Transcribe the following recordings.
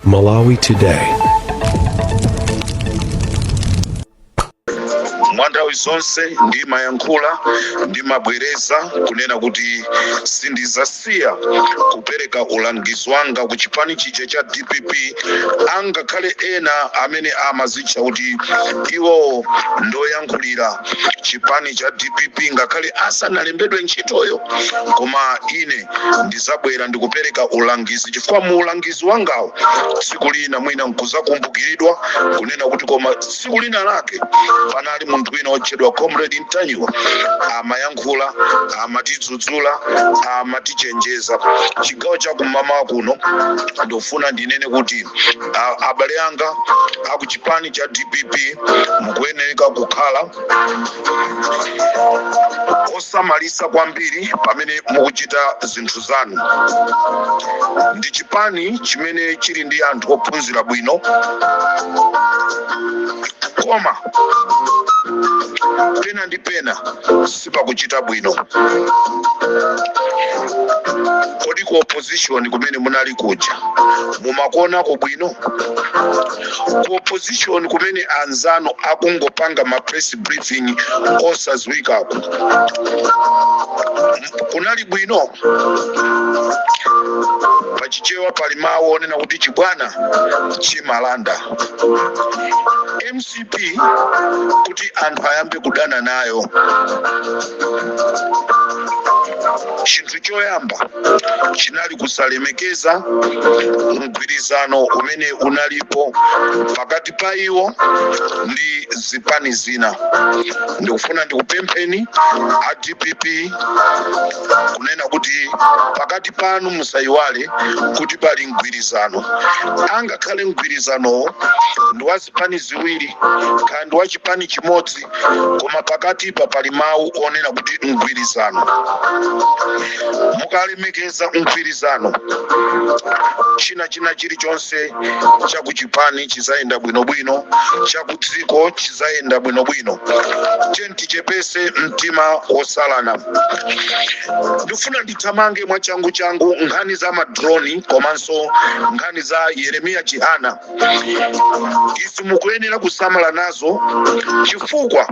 Malawi Today. Mwa nthawi zonse ndimayankhula, ndimabwereza kunena kuti sindizasiya kupereka ulangizi wanga ku chipani chija cha DPP, angakhale ena amene amazitcha kuti iwowo ndoyankhulira chipani cha DPP, ngakhale asanalembedwe ntchitoyo, koma ine ndizabwera ndikupereka ulangizi, chifukwa mu ulangizi wangawo tsiku lina mwina nkuzakumbukiridwa kunena kuti koma tsiku lina lake panali munthu wina wotchedwa Comrade Ntanyiwa, amayankhula, amatidzudzula, amatichenjeza. Chigawo cha kumamawa kuno ndofuna ndinene kuti abale anga akuchipani cha DPP mukuyenereka kukhala osamalisa kwambiri pamene mukuchita zinthu zanu. Ndi chipani chimene chili ndi anthu ophunzira bwino, koma pena ndi pena sipakuchita bwino. Kodi ku opposition kumene munali kuja mumakuonako bwino? Ku opposition kumene anzanu akungopanga ma press briefing osaziwikako kunali bwino? Pachichewa pali mawu onena kuti chibwana chimalanda. MCP kuti anthu ayambe kudana nayo, chinthu choyamba chinali kusalemekeza mgwirizano umene unalipo pakati pa iwo ndi zipani zina. Ndikufuna ndikupempheni a DPP kunena kuti pakati panu musayiwale kuti pali mgwirizano, angakhale mgwirizanowo ndi wa zipani ziwiri kaya ndi wa chipani chimodzi, koma pakatipa pali mawu onena kuti mgwirizano. Mukalemekeza mgwirizano, china chilichonse chakuchipani chizayenda bwinobwino, chakudziko chizayenda bwinobwino. Tiyeni tichepese mtima wosalana. Ndifuna ndithamange mwachangu changu nkhani za madroni komanso nkhani za Yeremiya Chihana. Izi mukuyenera kusamala nazo chifukwa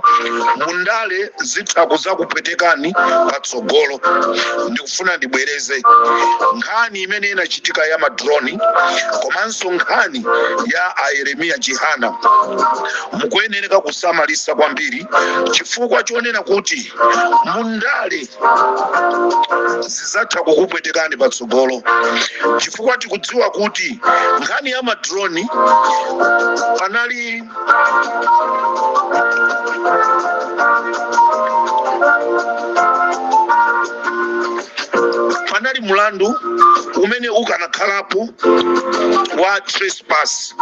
mundale zitha kuzakupwetekani patsogolo. Ndikufuna ndibwereze nkhani imene inachitika ya madroni komanso nkhani ya a Yeremiya Chihana. Mukuyenereka kusamalisa kwambiri chifukwa chonena kuti mundale zizatha kukupwetekani patsogolo, chifukwa tikudziwa kuti nkhani ya madroni panali mulandu umene ukanakhalapo wa trespass,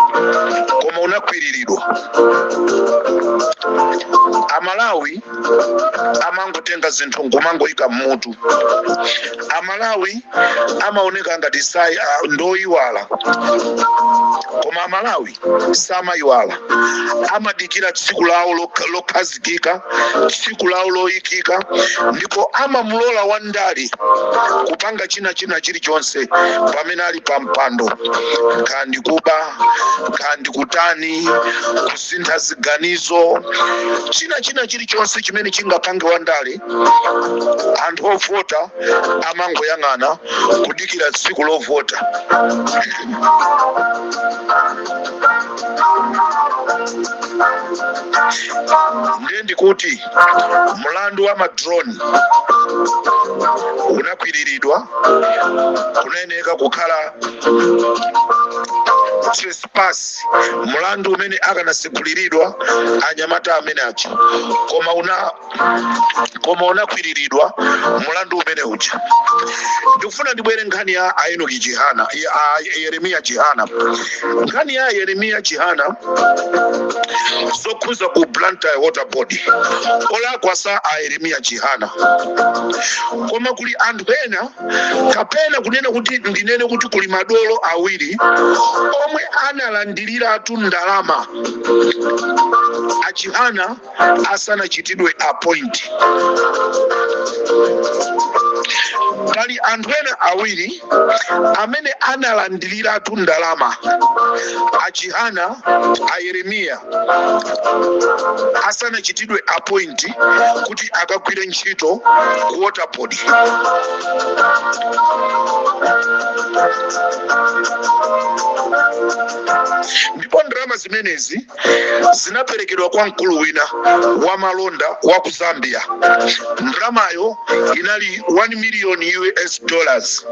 koma unakwiriridwa. Amalawi amangotenga zinthu nkumangoyika mmutu. Amalawi amaoneka ngati sai ndoyiwala, koma Amalawi samayiwala. Amadikira tsiku lawo lokhazikika, tsiku lawo loyikika, ndipo amamulola wandale kupanga china chilichonse pamene ali pa mpando, kandi kuba, kandi kutani, kusintha ziganizo, china chilichonse chimene chingapange wandale. Anthu ovota amangoyang'ana kudikira tsiku lovota. Ndiye ndikuti mlandu wa madrone unakwiriridwa, kunayeneka kukhala trespass, mlandu umene akanaseguliridwa anyamata amene aja, koma unakwiriridwa mlandu umene uja. Ndikufuna ndibwere nkhani ya a Enoki Chihana, ya a Yeremiya Chihana. Nkhani ya Yeremiya Chihana zokhuza ku Blantyre Water Board, olakwa sa a Yeremiya Chihana, koma kuli anthu ena, kapena kunena kuti ndinene kuti kuli madolo awiri omwe analandiriratu ndalama a Chihana asanachitidwe appoint. Pali anthu ena awiri amene analandiriratu ndalama, a Chihana, a Yeremiya, asanachitidwe appoint kuti akagwire ntchito ku Water Board. Ndipo ndalama zimenezi zinaperekedwa kwa mkulu wina wa malonda wa ku Zambia. Ndalamayo inali 1 million US dollars.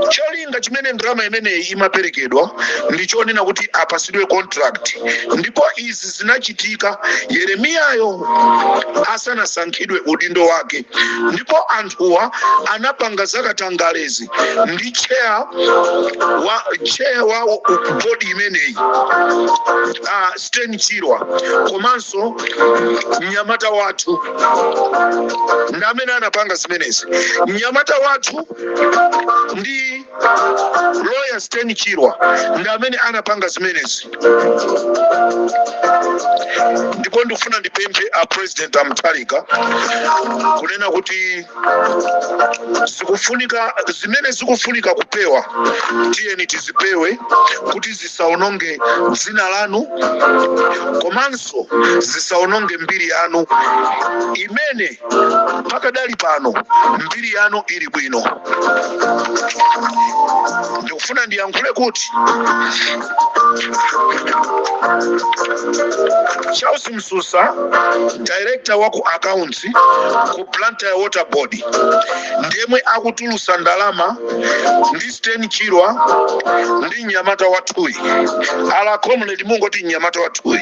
Cholinga chimene ndalama imeneyi imaperekedwa ndi chonena kuti apasidwe contract, ndipo izi zinachitika Yeremiyayo asanasankhidwe udindo wake. Ndipo anthuwa anapanga zakatangalezi ndi chair wa board imeneyi, Stan Chirwa, komanso mnyamata wathu ndi amene anapanga zimenezi. Mnyamata wathu ndi lawyer Stan Chirwa ndi amene anapanga zimenezi. Ndipo ndikufuna ndipemphe a President a Mutharika kunena kuti zikufunika, zimene zikufunika kupewa, tiyeni tizipewe kuti zisaononge dzina lanu komanso zisaononge mbiri yanu, imene pakadali pano mbiri yanu ili bwino. Ndikufuna ndiyankhule kuti Charles Msusa, director wa ku accounts ku Blantyre Water Board, ndiyemwe akutulusa ndalama ndi Stan Chirwa ndi mnyamata wathuyi, ala comrade, mungoti mnyamata wathuyi.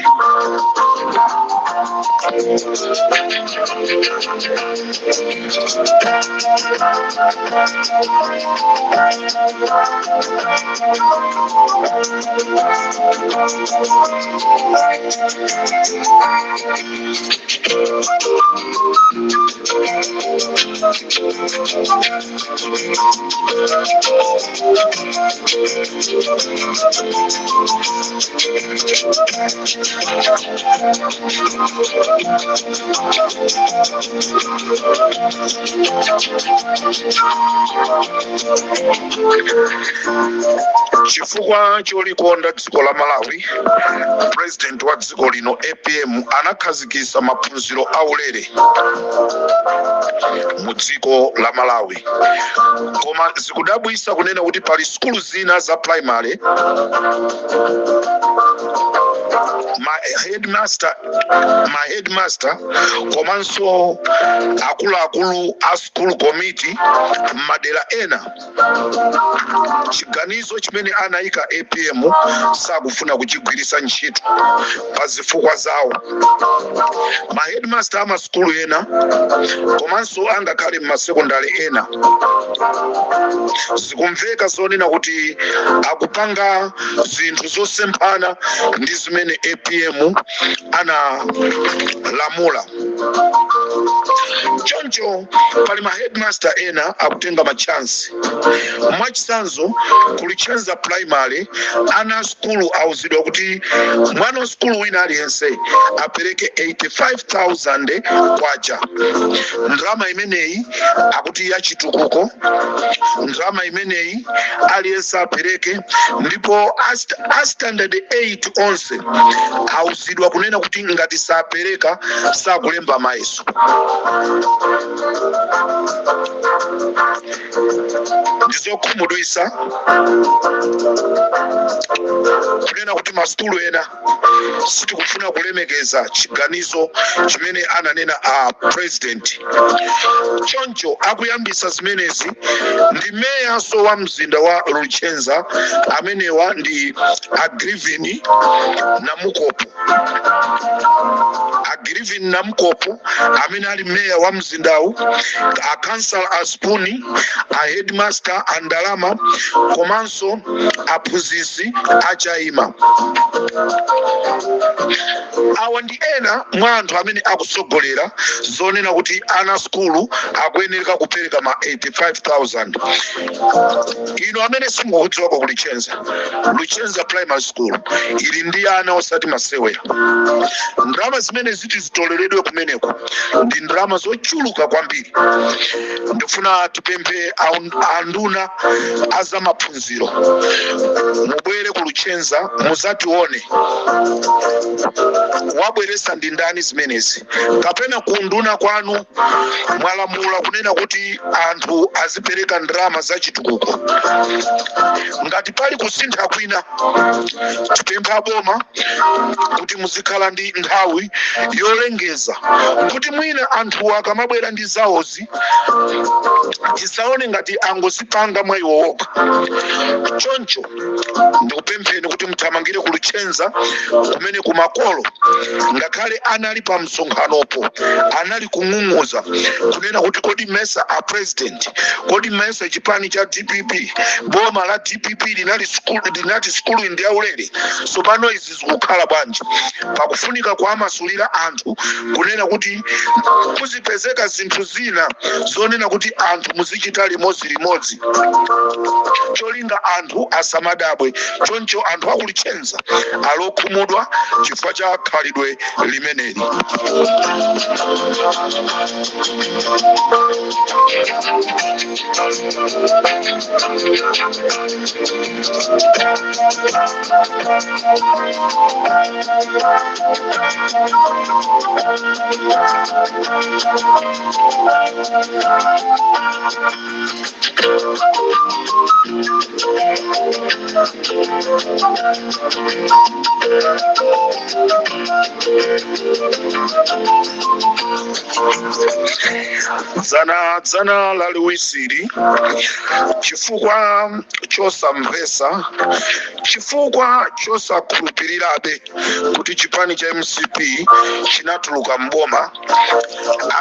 Chifukwa cholikonda dziko la Malawi, President wa dziko lino APM anakhazikitsa maphunziro aulere mu dziko la Malawi. Koma zikudabwisa kunena kuti pali sukulu zina za primary, ma headmaster komanso akuluakulu a school committee m'madera ena, chiganizo chimene anayika APM sakufuna kuchigwiritsa ntchito pa zifukwa zawo. Ma headmaster a masukulu ena komanso angakhale m'masekondari ena, zikumveka zonena kuti akupanga zinthu zosemphana ndi zimene APM analamula. Choncho pali ma headmaster ena akutenga ma chance. Mwachitsanzo, ku Luchenza Primary, ana a sukulu auzidwa kuti mwana wa sukulu wina aliyense apereke 85,000 kwacha. Ndalama imeneyi akuti yachitukuko. Ndalama imeneyi aliyense apereke, ndipo a standard 8 onse auzidwa kunena kuti ngati sapereka sakulemba mayeso. Ndizokhumudwisa kunena kuti masukulu ena sitikufuna kulemekeza chiganizo chimene ananena a President. Choncho akuyambisa zimenezi ndi meyaso wa mzinda wa Luchenza. Amenewa ndi a Grivin Namukopo. A Grivin Namukopo amene ali meya wa mzindawu, a councillor a Spuni, a headmaster a Ndalama komanso aphunzitsi achaima. Awa ndi ena mwa anthu amene akutsogolera zonena kuti ana sukulu akuyenereka kupereka ma 85,000. Inu amene simukudziwako ku Luchenza, Luchenza Primary School ili ndi ana osati masewera. Ndalama zimene ziti zitoleredwe kumeneko Ndi ndalama zochuluka kwambiri. Ndifuna tipemphe anduna azamaphunziro, mubwere ku Luchenza muzatione wabweresa ndi ndani zimenezi, kapena kunduna kwanu mwalamula kunena kuti anthu azipereka ndalama za chitukuko. Ngati pali kusintha kwina, tipempha boma kuti muzikhala ndi nthawi yolengeza kuti mwina anthu akamabwera ndi zawozi tisaone ngati angozipanga mwa iwo okha. Choncho ndikupempheni kuti muthamangire ku Luchenza kumene kumakolo ngakhale anali pa msonkhanopo anali kung'ung'uza kunena kuti kodi mesa a president, kodi mesa chipani cha DPP, boma la DPP linali skulu, linati skulu ndi yaulere, tsopano izi zikukhala bwanji? Pakufunika kuamasulira anthu kunena kuti kuzipezeka zinthu zina zonena kuti anthu muzichita limodzi limodzi, cholinga anthu asamadabwe. Choncho anthu akulichenza alokhumudwa chifukwa cha khalidwe limeneli. Dzana dzana laliwisiri, chifukwa chosamvesa, chifukwa chosakhulupirirabe kuti chipani cha MCP chinatuluka mboma,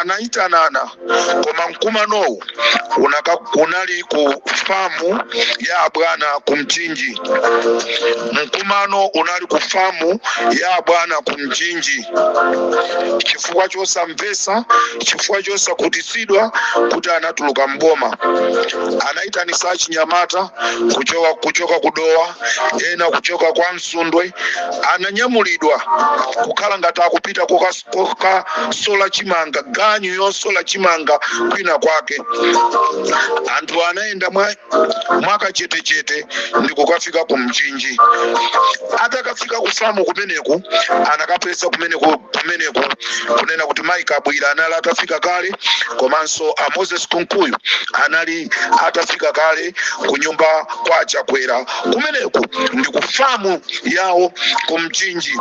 anayitanana, koma mkumanowu unali ku famu ya abwana ku Mchinji. Mkumano unali ku famu ya abwana ku Mchinji chifukwa chosamvesa, chifukwa chosakhutitsidwa kuti anatuluka mboma. Anayitanisa achinyamata kuchoka kudowa, ena kuchoka kwa Msundwe, ananyamulidwa kukhala ngati akupita kokasola chimanga, ganyu yosola chimanga kwina kwake. Anthu anayenda mwakachetechete ndi kukafika ku Mchinji. Atakafika ku famu kumeneku, anakapeza kumeneku kunena kuti Mayi Kabwira anali atafika kale, komanso a Moses Kunkuyu anali atafika kale ku nyumba kwa Chakwera kumeneku ndi ku famu yawo ku Mchinji,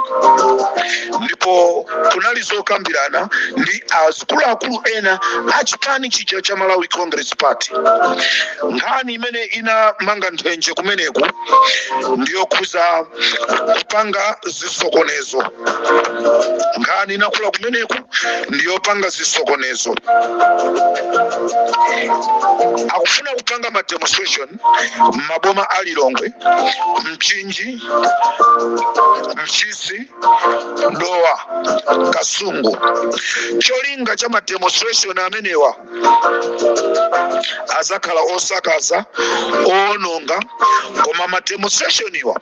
ndipo kunali zokambirana ndi azikuluakulu ena a chipani chija cha Malawi Congress Party. Nkhani imene inamanga nthenje kumeneku ndiyokhuza kupanga zisokonezo. Nkhani inakula kumeneku ndiyopanga zisokonezo. Akufuna kupanga ma demonstration m'maboma a Lilongwe, Mchinji, Mchisi, Dowa, Kasungu. Cholinga cha ma demonstration amenewa azakhala osakaza, owononga, koma ma demonstration iwa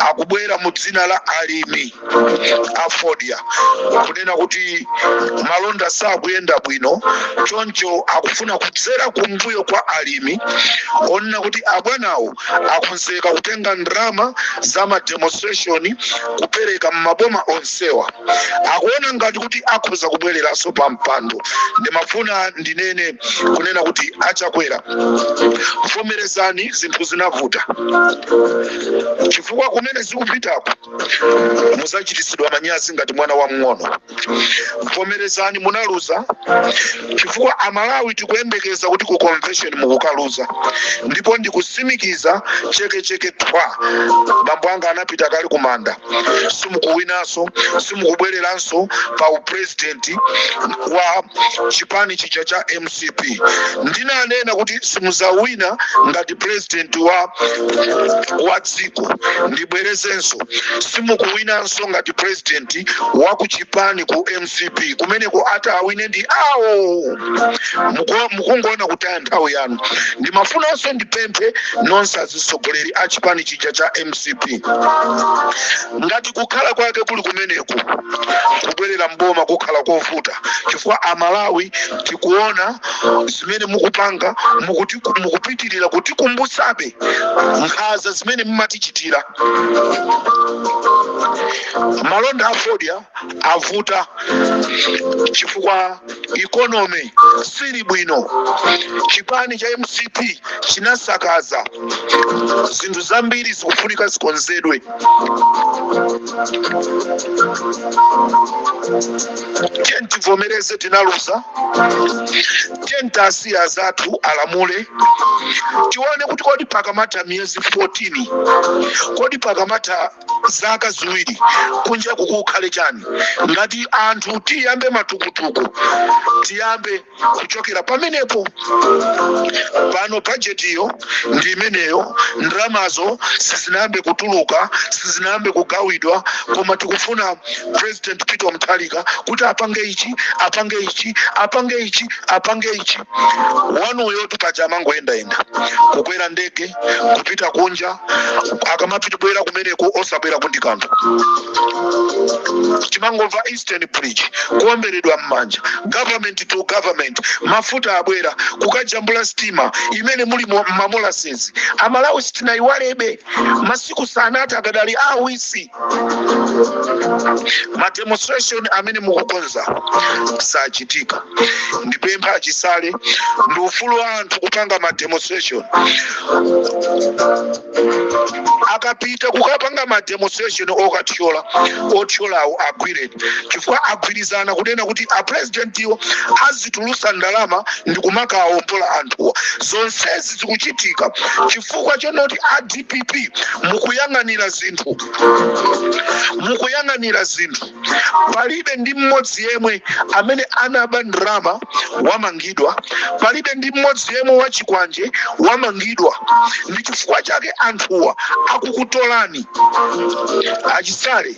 akubwera mu dzina la alimi a fodya, kunena kuti malonda sakuyenda bwino. Choncho akufuna kudzera kumbuyo kwa alimi, onena kuti abwanawo akonzeka kutenga ndalama za ma demonstration kupereka m'maboma onsewa, akuona ngati kuti akhoza kubwereranso pa mpando. Ndimafuna ndinene kunena kuti achakwera, vomerezani zinthu zinavuta, chifukwa kumene zikupitako muzachitisidwa manyazi ngati mwana wamng'ono. Vomerezani munaluza, chifukwa Amalawi tikuyembekeza kuti ku convention mukukaluza, ndipo ndikusimikiza chekecheke thwa, bambo anga anapita kale kumanda. Simukuwinanso, simukubwereranso pa upresident wa chipani chija cha MCP. Ndinanena kuti simuzawina ngati president wa dziko. Ndibwerezenso, simukuwinanso ngati president wa ku chipani ku MCP kumene. Kumeneko ati awine ndi awo. Mukungoona kutaya nthawi yanu. Ndimafunanso ndipemphe nonse azitsogoleri a chipani chija cha MCP, ngati kukhala kwake kuli kumeneku, kubwerera mboma kukhala kovuta, chifukwa Amalawi tikuona zimene mukupanga. Mukupitirira kutikumbutsabe nkhanza zimene mumatichitira. Malonda a fodya avuta chifukwa economy sili bwino. Chipani cha MCP chinasakaza zinthu zambiri, zikufunika zikonzedwe. Tiye tivomereze tinaluza. Tiye tasiye azathu alamule, tione kuti kodi pakamatha miyezi 14, kodi pakamatha zaka 2, kunja kukukhale chani? Ngati anthu tiyambe matukutuku, tiyambe kuchokera pamenepo. Pano bajetiyo ndi imeneyo, ndalamazo sizinayambe kutuluka, sizinayambe kugawidwa, koma tikufuna President Peter Mutharika kuti apange ichi, apange ichi, apange ichi, apange ichi. Wanuyo tupaja amangoyendayenda, kukwera ndege kupita kunja, akamapita bwera kumeneko osabwera kundi kanthu. Timangomva Eastern Bridge kuomberedwa m'manja, government to government, mafuta abwera, kukajambula sitima imene muli mamolasses. Amalawi sitinayiwalebe, masiku sanati akadali awisi. Ma demonstration amene mukukonza sachitika. Ndipempha achisale, ndi ufulu wa anthu kupanga ma demonstration. Akapita kukapanga ma demonstration okathyola, othyolawo agwireni, chifukwa agwirizana kunena kuti a presidentiwo azitulusa ndalama ndi kumakawombola anthuwa. Zonsezi zikuchitika chifukwa chonoti a DPP mukuyang'anira zinthu, mukuyang'anira zinthu. Palibe ndi mmodzi yemwe amene anaba ndalama wamangidwa, palibe ndi mmodzi yemwe wachikwanje wamangidwa. Ndi chifukwa chake anthuwa akukutolani. Achisale,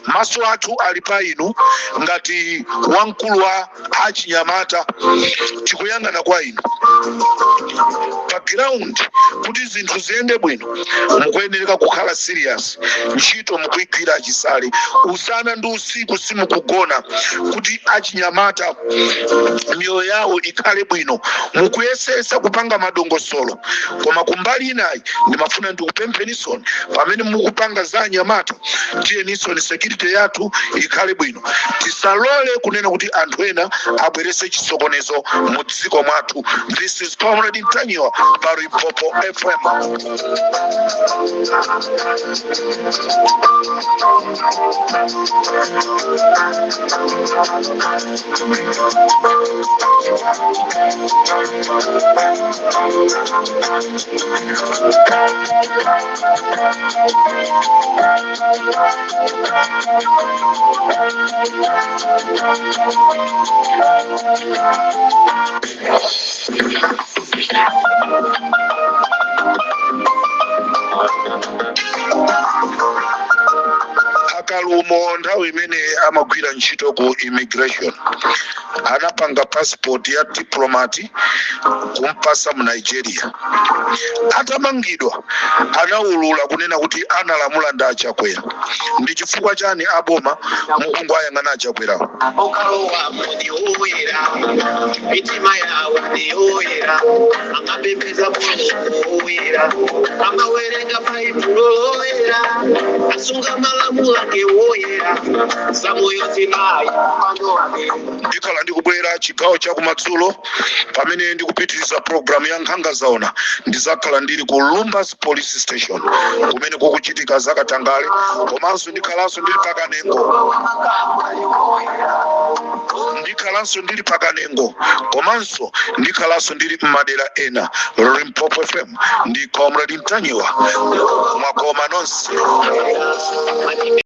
maso athu ali pa inu. Ngati wamkulu wa achinyamata, tikuyang'ana kwa inu pa ground kuti zinthu ziyende bwino. Mukuyenereka kukhala serious. Ntchito mukuyigwira achisale, usana ndi usiku simukugona kuti achinyamata miyoyo yawo ikhale bwino. Mukuyesesa kupanga madongosolo, koma kumbali inayi ndimafuna ndikupemphenisoni, pamene mukupanga za anyamata, tiyenisoni security yathu ikhale bwino. Tisalole kunena kuti anthu ena abwerese chisokonezo mu dziko mwathu. This is Comrade Ntanyiwa pa Limpopo FM. Akalumo nthawi imene amagwira ntchito ku immigration anapanga passport ya diplomat kumpasa mu Nigeria. Atamangidwa anaulula kunena kuti analamula ndi achakwera. Ndi chifukwa chani aboma mukungoyang'ana achakwerawo? Okalowa ndi oyera, mitima yawo ndi oyera, amapembedza Mulungu oyera, amawerenga Baibulo loyera, asunga malamulo ake woyera, zamoyo zinayi mpando wake. Ndikhala ndikubwera chigawo cha kumadzulo pamene ndikupitiriza programu ya Nkhanga Zaona. Ndizakhala ndili ku Lumbadzi Police Station kumene kukuchitika zakatangale, komanso ndikhalanso ndili pakanengo, ndikhalanso ndili pakanengo, komanso ndikhalanso ndili m'madera ena. Limpopo FM ndi Comrade Ntanyiwa. Mwakoma nonse.